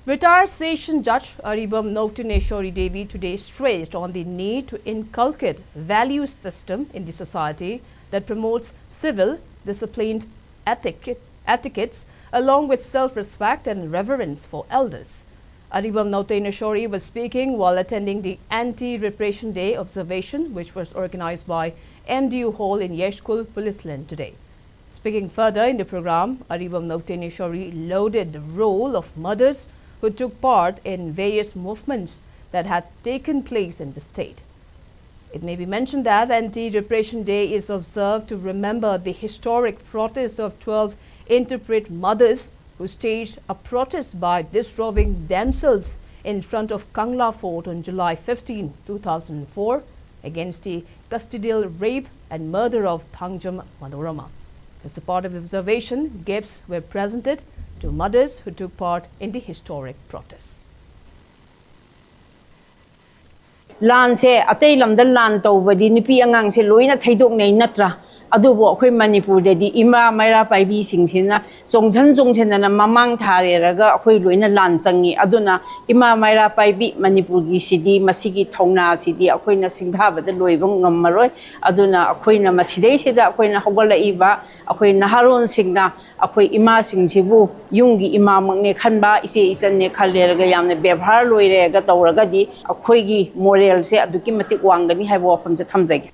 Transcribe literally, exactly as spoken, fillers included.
Retired Session Judge Aribam Noktineshwari Devi today stressed on the need to inculcate value system in the society that promotes civil, disciplined etiquette, etiquettes, along with self-respect and reverence for elders. Aribam Noktineshwari was speaking while attending the Anti-Repression Day observation, which was organized by M D U Hall in Yeshkul Police Line today. Speaking further in the program, Aribam Noktineshwari lauded the role of mothers who took part in various movements that had taken place in the state. It may be mentioned that Anti-Repression Day is observed to remember the historic protest of twelve interpret mothers who staged a protest by disrobing themselves in front of Kangla Fort on July fifteen, two thousand four, against the custodial rape and murder of Thangjam Manorama. As a part of observation, gifts were presented to mothers who took part in the historic protest. ꯂꯥꯟꯁꯦ ꯑꯇꯩ ꯂꯝꯗ ꯂꯥꯟ ꯇꯧꯕꯗꯤ ꯅꯨꯄꯤ ꯑꯉꯥꯡꯁꯦ ꯂꯣꯏꯅ ꯊꯩꯗꯣꯛꯅꯩ ꯅꯠꯇ꯭ꯔꯥ? ꯑꯗꯨꯕꯨ ꯑꯩꯈꯣꯏ ꯃꯅꯤꯄꯨꯔꯗꯗꯤ ꯏꯃꯥ ꯃꯩꯔꯥ ꯄꯥꯏꯕꯤꯁꯤꯡꯁꯤꯅ ꯆꯣꯡꯁꯟ ꯆꯣꯡꯁꯟꯗꯅ ꯃꯃꯥꯡ ꯊꯥꯔꯦꯔꯒ ꯑꯩꯈꯣꯏ ꯂꯣꯏꯅ ꯂꯥꯟ ꯆꯪꯉꯤ꯫ ꯑꯗꯨꯅ ꯏꯃꯥ ꯃꯩꯔꯥ ꯄꯥꯏꯕꯤ ꯃꯅꯤꯄꯨꯔꯒꯤꯁꯤꯗꯤ, ꯃꯁꯤꯒꯤ ꯊꯧꯅꯥꯁꯤꯗꯤ ꯑꯩꯈꯣꯏꯅ ꯁꯤꯡꯊꯥꯕꯗ ꯂꯣꯏꯕ ꯉꯝꯃꯔꯣꯏ꯫ ꯑꯗꯨꯅ ꯑꯩꯈꯣꯏꯅ ꯃꯁꯤꯗꯩꯁꯤꯗ ꯑꯩꯈꯣꯏꯅ ꯍꯧꯒꯠꯂꯛꯏꯕ ꯑꯩꯈꯣꯏ ꯅꯍꯥꯔꯣꯟꯁꯤꯡꯅ ꯑꯩꯈꯣꯏ ꯏꯃꯥꯁꯤꯡꯁꯤꯕꯨ ꯌꯨꯝꯒꯤ ꯏꯃꯥꯃꯛꯅꯦ ꯈꯟꯕ, ꯏꯆꯦ ꯏꯆꯟꯅꯦ ꯈꯜꯂꯦꯔꯒ ꯌꯥꯝꯅ ꯕꯦꯕꯥꯔ ꯂꯣꯏꯔꯦꯒ ꯇꯧꯔꯒꯗꯤ ꯑꯩꯈꯣꯏꯒꯤ ꯃꯣꯔꯦꯜꯁꯦ ꯑꯗꯨꯛꯀꯤ ꯃꯇꯤꯛ ꯋꯥꯡꯒꯅꯤ ꯍꯥꯏꯕ ꯋꯥꯐꯝꯁꯦ ꯊꯝꯖꯒꯦ꯫